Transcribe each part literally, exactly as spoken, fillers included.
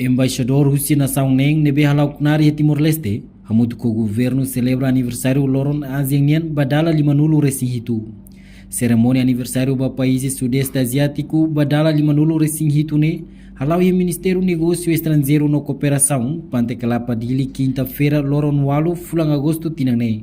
Embaixadór husi nasaun neen ne'ebé hala'o knaar iha Timor-Leste, hamutuk ho governu selebra aniversáriu loron ASEAN nian ba dala limanulu-resin-hitu. Serimónia aniversáriu ba países Sudeste Aziátiku ba dala limanulu-resin-hitu ne'e hala'o iha Ministériu Negósiu Estranjeiru no Kooperasaun, Pante Kelapa, Dili, kinta-feira, loron ualu fulan Agostu tinan ne'e.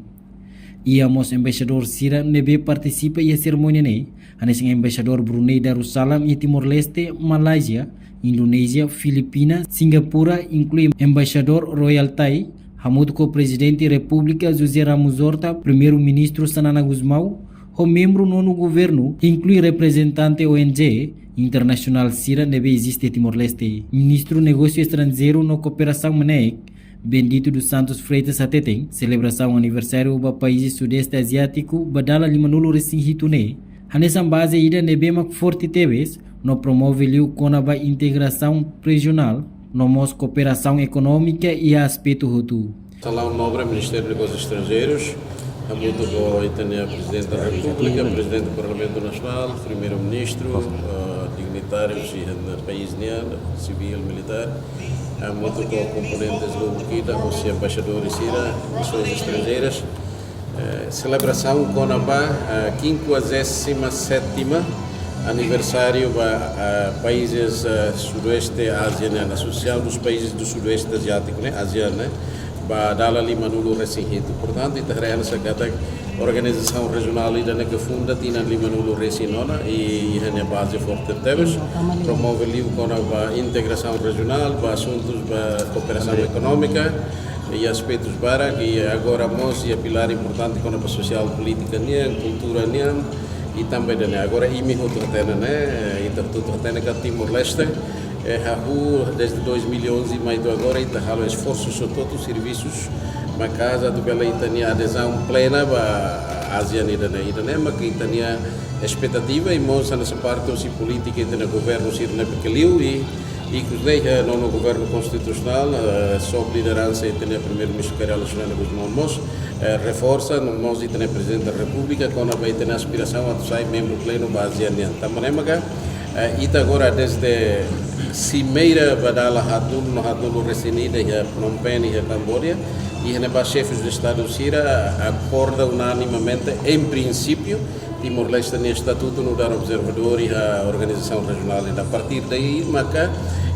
Iha mós embaixadór sira ne'ebé partisipa iha serimónia ne'e, hanesan Embaixadór Brunei Darussalam iha Timor-Leste, Malázia, Indonézia, Filipina, Singapura, inklui Embaixadór Royal Thai, hamutuk ho Prezidente Repúblika José Ramos Horta, Primeiru-Ministru Xanana Gusmão, ho membru nonu governu, inklui reprezentante ONG internasionál sira ne'ebé eziste Timor-Leste. Ministru Negósiu Estranjeiru no Kooperasaun, MNEK, Bendito dos Santos Freitas hateten, selebrasaun aniversáriu ba países Sudeste Aziátiku ba dala limanulu-resin-hitu ne'e hanesan baze ida ne'ebé mak forte tebes, no promove liu kona-ba integrasaun rejionál, no mós kooperasaun ekonómika iha aspetu hotu. Salão Nobre, Ministério de Negócios Estrangeiros, hamutuk ho ita-nia Prezidente da Repúblika, Prezidente do Parlamento Nacional, Primeiru-Ministru, eh, dignitárius iha país nian, sivíl, militár, hamutuk ho komponentes lubuk ida, hosi embaixadores sira, pessoas estrangeiras. Eh, selebrasaun kona-ba, eh, quinquagésima sétima aniversáriu ba, eh, países, eh, Sudoeste Ázia nian, Associação dos Países do Sudoeste Asiático, ne'e, ASEAN, ne'e, ba dala limanulu-resin-hitu. Portantu, ita haree hanesan katak organizasaun rejionál ida-ne'e ke funda tinan limanulu-resin-nona i iha nia baze forte tebes, promove liu kona-ba integrasaun rejionál, ba asuntus ba kooperasaun ekonómika, iha aspetus barak, i agora mós iha pilár importante kona-ba sosiál polítika nian, kultura nian, i tanba ida-ne'e. Agora imi hotu hatene ne'e, ita hotu hatene katak Timor-Leste, eh, hahú desde dois mil e onze mai to'o agora, ita halo esforsus hotu-hotu, servisus maka'as atu bele ita-nia adezaun plena ba ASEAN ida-ne'e. Ida-ne'e mak ita-nia espetativa i mós hanesan parte hosi polítika ita-nia governu sira ne'ebé ke liu i ikus ne'e iha nonu governu konstitusionál, eh, sob lideransa ita-nia Primeiru-Ministru Kay Rala Xanana Gusmão mós, eh, reforsa, no mós ita-nia Prezidente da Repúblika, kona-ba ita-nia aspirasaun atu sai membru plenu ba ASEAN nian. Tanba ne'e maka, eh, ita agora desde simeira ba dala haatnulu no haatnulu-resin-ida iha Phnom Penh, iha Kamboja, iha ne'ebá xefes de Estadu sira akorda unanimamente, em princípio, Timor-Leste nia estatutu nu'udar observadór iha organizasaun rejionál. I a partir daí, maka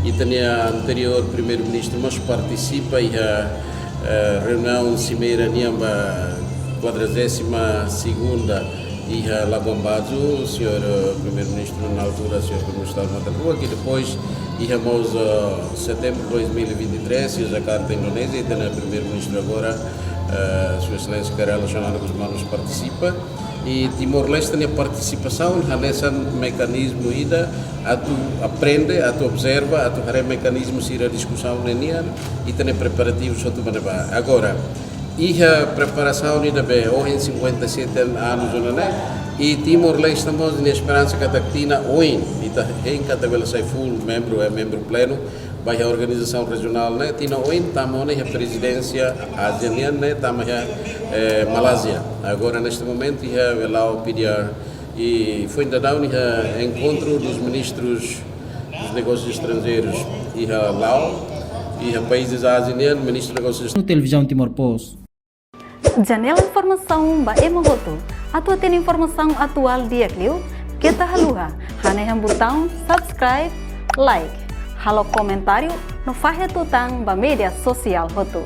ita-nia anteriór Primeiru-Ministru mós partisipa iha, eh, reuniaun simeira nian ba kuadragésima segunda iha Labuan Bajo, señór, eh, Primeiru-Ministru na altura, señór Primeiru-Ministru Matan Ruak, i depois iha mós, eh, setembru dois mil e vinte e três, iha Jakarta, Indonézia, i ita-nia Primeiru-Ministru agora, eh, Sua Exelénsia Kay Rala Xanana Gusmão mós partisipa. I Timor-Leste nia partisipasaun hanesan mekanizmu ida atu aprende, atu observa, atu haree mekanizmu sira diskusaun ne'e nian, ita-nia preparativu hotu ba ne'ebá. Agora, iha preparasaun ida be ohin cinquenta e sete anos ona ne'e, i Timor-Leste mós nia esperansa katak tinan oin, ita hein katak bele sai full membru, eh, membru plenu, ba iha organizasaun rejionál ne'e, tinan oin tama ona iha prezidénsia ASEAN nian ne'e, tama iha, eh, Malázia. Agora, neste momento, iha Belau, P D R, i foin daudaun iha encontro dos ministros dos negócios estrangeiros iha Laos, iha países ASEAN nian, ministru negósius. No Televizaun Timor Post. Janela informasaun ba ema hotu. Atu hatene informasaun atuál di'ak liu, keta haluha hanehan butaun subscribe, like, halo komentáriu no fahe tutan ba média sosiál hotu.